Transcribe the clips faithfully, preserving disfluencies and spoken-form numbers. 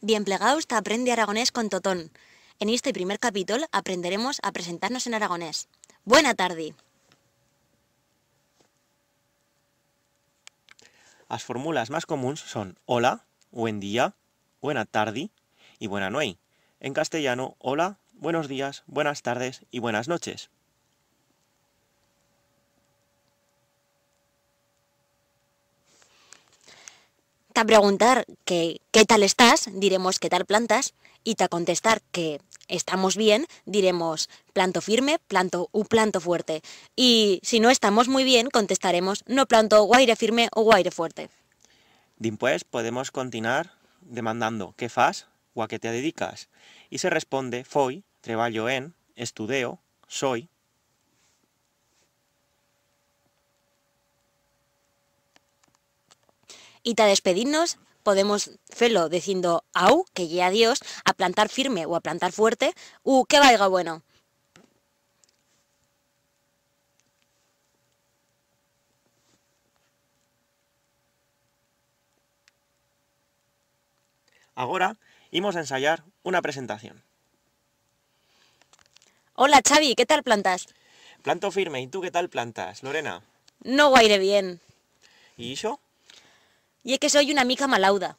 Bien plegaus ta Aprende Aragonés con Totón. En este primer capítol aprenderemos a presentar-nos en aragonés. Buena tardi. As formulas mas comuns son hola, buen día, buena tardi y buena nueit. En castellano, hola, buenos días, buenas tardes y buenas noches. Ta preguntar que qué tal estás, diremos qué tal plantas, y ta contestar que estamos bien, diremos planto firme, planto u planto fuerte. Y si no estamos muy bien, contestaremos no planto guaire firme u guaire fuerte. Dimpués podemos continuar demandando qué fas u a qué te dedicas. Y se responde: foi, treballo en, estudeo, soi. Y ta despedir-nos podemos fer-lo dicindo au, que ye adiós, a plantar firme u a plantar fuerte, u que vaiga bueno. Agora imos a ensayar una presentación. Hola, Xavi, qué tal plantas? Planto firme, y tu qué tal plantas, Lorena? No guaire bien. Y ixo? Ye que soi una mica malauda.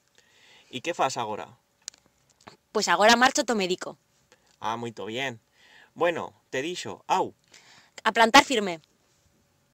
Y qué fas agora? Pues agora marcho t'o medico. Ah, muito bien. Bueno, te dixo, au. A plantar firme.